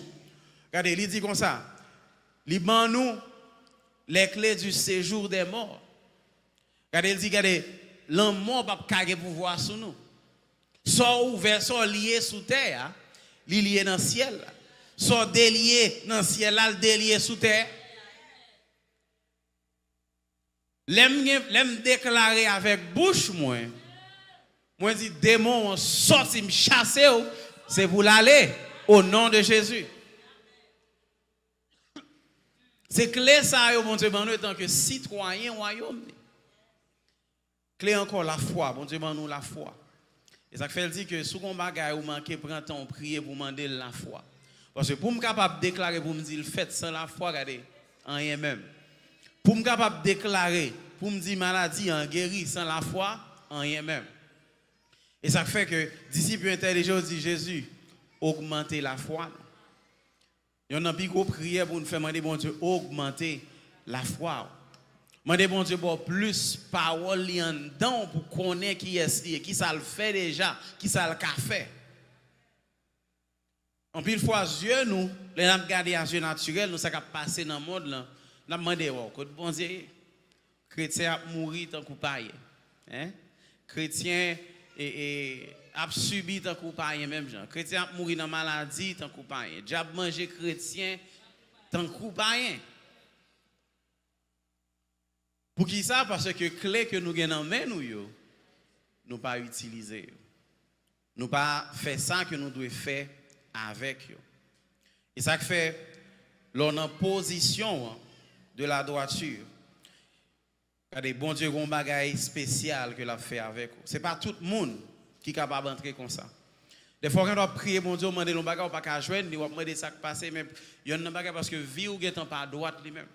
Gade, li di konsa, li ban nou les clés du séjour des morts. Gade, li di, gade, lanmò p ap ka gen pouvwa sou nou. Sa w ouvè, sa w lye sou tè a, li lye nan syèl la. Sa w delye nan syèl la, l delye sou tè. Lè m gen, lè m deklare avèk bouch mwen, mwen di, demon an sòti, m chase w, se pou l ale, au nom de Jésus. Se kle sa yo Bondye ban nou etanke sitwayen wayòm li. Kle ankò, lafwa. Bondye ban nou lafwa. E sa k fè l di ke si w gon bagay ou manke, pran tan w priye pou w mande l lafwa. Paske pou m kapab deklare pou m di l fèt san lafwa, gade, anyen menm. Pou m kapab deklare pou m di maladi an geri san lafwa, anyen menm. E sa k fè ke disip yo entèlijan yo di Jezi, ogmante lafwa nou. Yonn nan pi gwo priyè pou n fè, mande Bondye ogmante lafwa w. Mande Bondye ba w plis pawòl li anndan w pou konnen kiyès li ye, kisa l fè deja, kisa l ka fè. Anpil fwa, zye nou, lè n ap gade a zye natirèl, nou sa k ap pase nan mond lan, n ap mande, waw, kot Bondye ye? Kretyen ap mouri tankou payen. Hein? Kretyen e, e, ap sibi tankou payen menm jan. Kretyen ap mouri nan maladi tankou payen. Dyab manje kretyen tankou payen. Poukisa? Paske kle ke nou gen nan men nou yo, nou pa itilize yo. Nou pa fè sa ke nou dwe fè avèk yo. E sa k fè, lè w nan pozisyon an de la droiture, gade, Bondye gen yon bagay espesyal ke l ap fè avèk ou. Se pa tout moun ki kapab antre konsa. Dèfwa, w gen dwa ap priye Bondye, w mande l yon bagay, w pa ka jwenn li, w ap mande sa k pase, men yonn nan bagay, paske vi w gentan pa dwat li menm.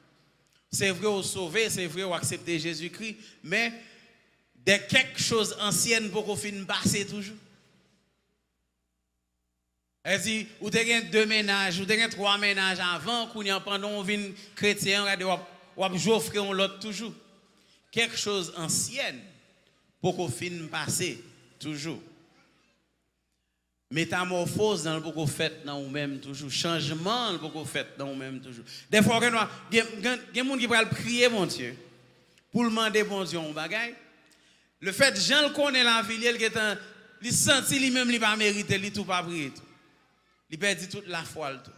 Se vre, w sove, se vre, w aksepte Jezikri, men des quelque chose anciennes poko fin pase toujou. Sa vle di, ou te gen de mennaj, ou te gen twa mennaj avan, kounye a pandan w vin kretyen, gade w ap, w ap jofre yon lòt toujou. Quelque chose ancienne poko fin pase toujou. Metamòfoz nan l poko fèt nan ou menm toujou. Chanjman l poko fèt nan ou menm toujou. Dèfwa, gen, gen, gen, gen moun ki pral priye Bondye pou l mande Bondye yon bagay. Lefèt, jan l konnen lavi l ye, l gentan, li santi li menm li pa merite, li tou pa priye tou. Li pèdi tout lafwa l tou.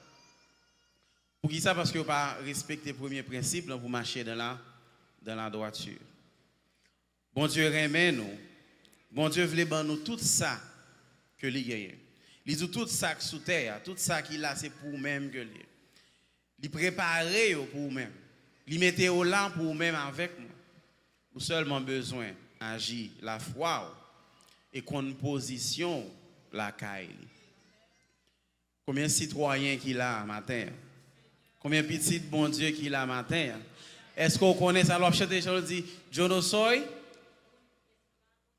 Poukisa? Paske yo pa respekte premye prensip lan pou mache dans la, dans la droiture. Bondye renmen nou. Bondye vle ban nou tout sa ke li genyen. Li di w tout sa k sou tè a, tout sa ki la, se pou ou menm ke l ye. Li prepare yo pou ou menm. Li mete yo la pou ou menm avèk mwen. Ou sèlman bezwen aji lafwa w e konn pozisyon w lakay li. Konbyen sitwayen ki la maten an? Konbyen pitit Bondye ki la maten an? Èske w konnen sa lè w ap chante chan yo di, "Yo no soy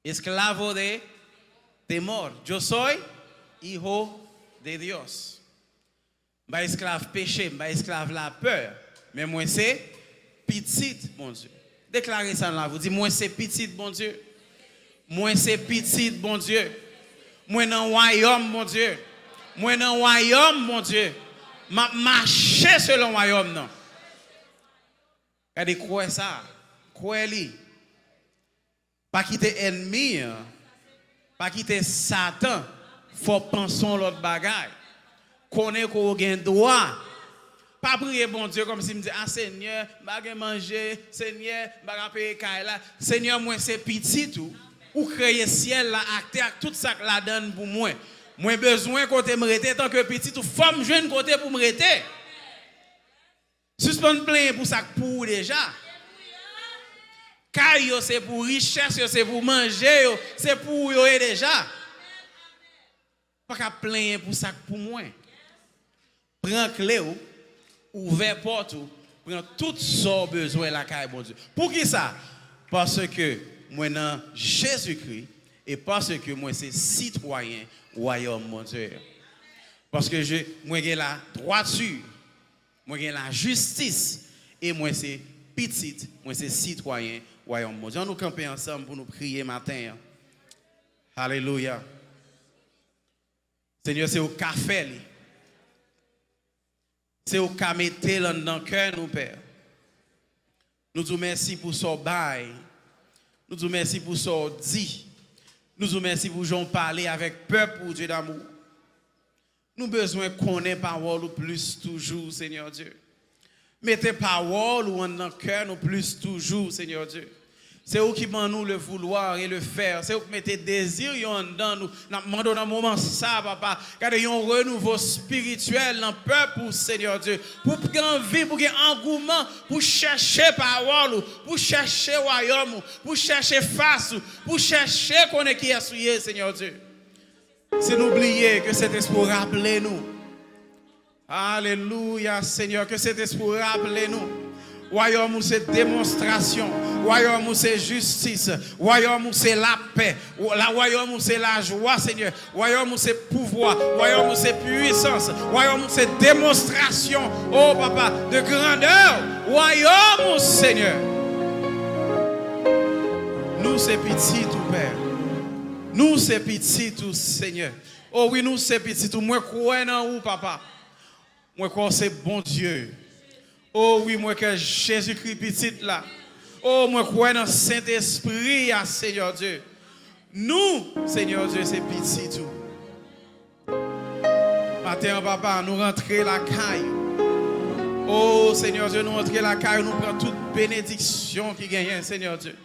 esclavo de temor, yo soy hijo de Dios"? M pa esklav peche, m pa esklav lapè, men mwen se pitit Bondye. Deklare sa nan lavi w, di, "Mwen se pitit Bondye." Mwen se pitit Bondye. Mwen nan wayòm Bondye. Mwen nan wayòm Bondye. M ap mache selon wayòm nan. Gade, kwè sa. Kwè li. Pa kite ènmi an, pa kite Satan fè w panse yon lòt bagay. Konnen ke w gen dwa. Pa priye Bondye kòmsi m di, "A, Senyè, m pa gen manje, Senyè, m pa ka peye kay la, Senyè, mwen se pitit ou. Ou kreye syèl la ak tè ak tout sa k ladan l pou mwen. Mwen bezwen kote m rete, antanke pitit ou, fò m jwenn kote pou m rete." Sispann plenyen pou sa k pou ou deja. Kay yo se pou ou, richès yo se pou ou, manje yo se pou ou yo ye deja. Pa ka plenyen pou sa k pou mwen. Pran kle w, ouvè pòt ou, pran tout sa w bezwen lakay Bondye. Poukisa? Paske mwen nan Jezikri e paske mwen se sitwayen wayòm Bondye. Paske je, mwen gen la dwati, mwen gen lajistis e mwen se pitit, mwen se sitwayen wayòm Bondye. Ann nou kanpe ansanm pou nou priye maten an. Alelouya. Senyè, se ou k ka fè li. Se ou k ka mete l anndan kè nou, Pè. Nou di w mèsi pou sa w bay. Nou di w mèsi pou sa w di. Nou di w mèsi pou jan w pale avèk pèp ou, Dye damou. Nou bezwen konnen pawòl ou plis toujou, Senyè Dye. Mete pawòl ou anndan kè nou plis toujou, Senyè Dye. Se ou ki ban nou le vouloir et le faire. Se ou ki mete dezi yo anndan nou. N ap mande w nan moman sa, Papa, gade yon renouvo espirityèl nan pèp ou, Senyè Dye. Pou gen anvi, pou gen angouman, pou chèche pawòl ou, pou chèche wayòm ou, pou chèche fas ou, pou chèche konnen kiyès ou ye, Senyè Dye. Si nou bliye, ke Sentespri w raple nou. Alelouya, Senyè, ke Sentespri w raple nou. Wayòm ou se demonstrasyon. Wayòm ou se jistis. Wayòm ou se lapè. La, wayòm ou se lajwa, Senyè. Wayòm ou se pouvwa. Wayòm ou se pwisans. Wayòm ou se demonstrasyon, o Papa, de grandè wayòm ou, Senyè. Nou se pitit ou, Pè. Nou se pitit ou, Senyè. O wi, nou se pitit ou. Mwen kwè nan ou, Papa. Mwen kwè w se Bondye. O wi, mwen kwè Jezikri pitit la. O, mwen kwè nan Sentespri a, Senyè Dye. Nou, Senyè Dye, se pitit ou. Maten an, Papa, nou rantre lakay ou. O, Senyè Dye, nou rantre lakay ou, nou pran tout benediksyon ki genyen, Senyè Dye.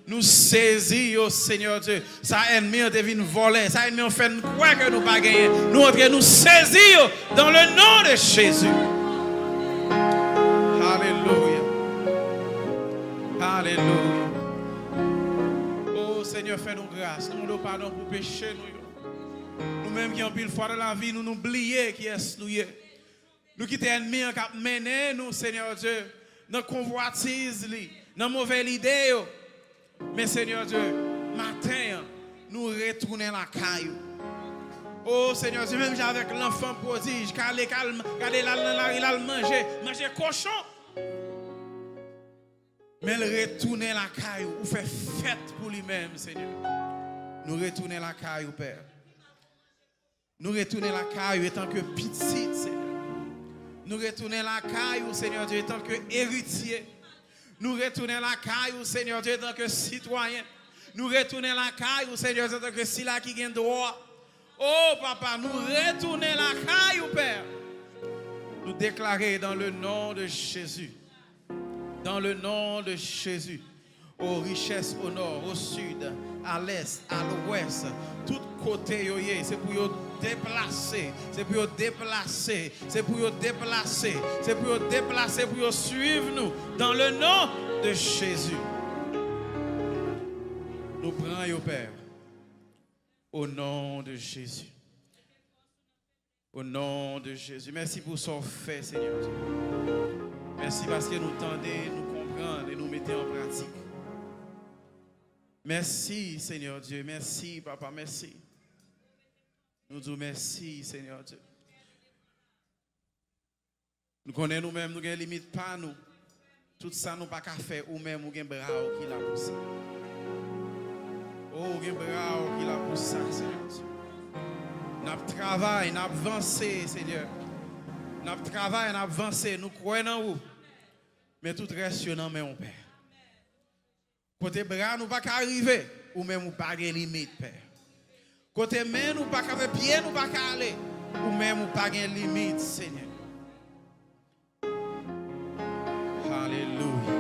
Nou sezi yo, Senyè Dye. Sa ènmi an te vin vòlè, sa ènmi an fè n kwè ke nou pa genyen. Nou antre, nou sezi yo dans le nom de Jésus. Alelouya. Alelouya. O Senyè, fè nou gras. Nou mande w padon pou peche nou yo. Nou menm ki anpil fwa nan lavi nou, nou bliye kiyès nou ye. Nou kite ènmi an k ap mennen nou, Senyè Dye, nan konvwatiz li, nan move lide yo. Men, Senyè Dye, maten an, nou retounen lakay ou. O, Senyè Dye, menm jan avèk lanfan pwodij, k ale, k al, gade l al nan lari, l al manje, manje kochon. Men l retounen lakay ou, ou fè fèt pou li menm, Senyè. Nou retounen lakay ou, Pè. Nou retounen lakay ou etanke pitit, Senyè. Nou retounen lakay ou, Senyè Dye, etanke eritye. Nou retounen lakay ou, Senyè Dye, etanke sitwayen. Nou retounen lakay ou, Senyè Dye, etanke sila ki gen dwa. O Papa, nou retounen lakay ou, Pè. Nou deklare dans le nom de Jésus. Dans le nom de Jésus. O richès, o nò, o sid, a lès, a lwès, tout kote yo ye, se pou yo deplase, se pou yo deplase, se pou yo deplase, se pou yo deplase, pou yo swiv nou, dans le nom de Jésus. Nou pran yo, Pè, au nom de Jésus. Au nom de Jésus. Mèsi pou sa w fè, Senyè Dye. Mèsi paske nou tande, nou konprann e nou mete an pratik. Mèsi, Senyè Dye. Mèsi, Papa. Mèsi. Nou di w mèsi, Senyè Dye. Nou konnen nou menm, nou gen limit pa nou. Tout sa nou pa ka fè, ou menm, ou gen bra w ki la pou sa. O, ou gen bra w ki la pou sa, Senyè Dye. N ap travay, n ap vanse, Senyè. N ap travay, n ap vanse. Nou kwè nan ou. Men tout rès yo nan men w, Pè. Kote bra nou pa ka rive, ou menm ou pa gen limit, Pè. Kote men nou pa ka fè, pye nou pa ka ale, ou menm ou pa gen limit, Senyè. Alelouya.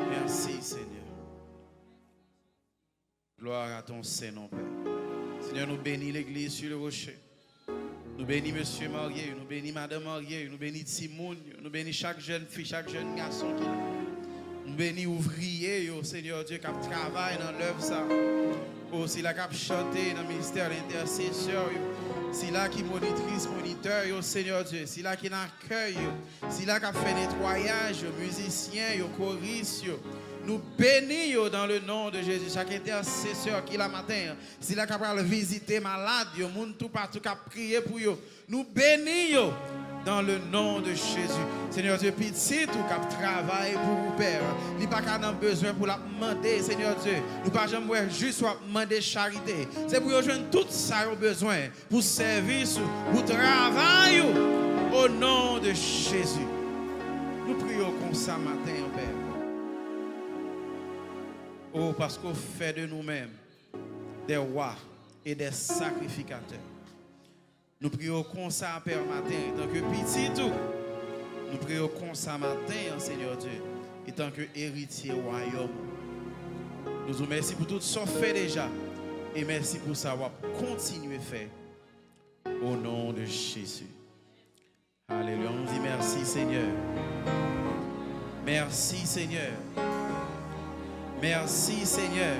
Mèsi, Senyè. Gloire à ton Saint Nom, Père. Senyè, nou beni legliz Sur le Rocher. Nou beni mesye marye yo, nou beni madanm marye yo, nou beni timoun yo, nou beni chak jèn fi, chak jèn gason ki la. Nou beni ouvriye yo, Senyè Dye, k ap travay nan lèv sa. O, sila k ap chante nan ministè entèsesè yo, sila ki monitris, monitè yo, Senyè Dye, sila ki nan akèy yo, sila k ap fè netwayaj yo, mizisyen yo, koris yo. Nou beni yo dans le nom de Jésus. Chak entèsesè ki la maten an, sila k ap al vizite malad yo, moun toupatou k ap priye pou yo. Nou beni yo dans le nom de Jésus. Senyè Dye, pitit ou k ap travay pou ou, Pè, li pa ka nan bezwen pou l ap mande, Senyè Dye. Nou pa janm wè jis w ap mande charite. Se pou yo jwenn tout sa yo bezwen pou sèvis ou, pou travay ou, au nom de Jésus. Nou priye w konsa maten an, Pè. O, paske w fè de nou menm des rois et des sacrificateurs. Nou priye w konsa, Pè, maten, etanke pitit ou. Nou priye w konsa maten an, Senyè Dye, etanke eritye wayòm ou. Nou di w mèsi pou tout sa w fè deja, e mèsi pou sa w ap kontinye fè. Au nom de Jésus. Alelouya. Nou di mèsi, Senyè. Mèsi, Senyè. Mèsi, Senyè.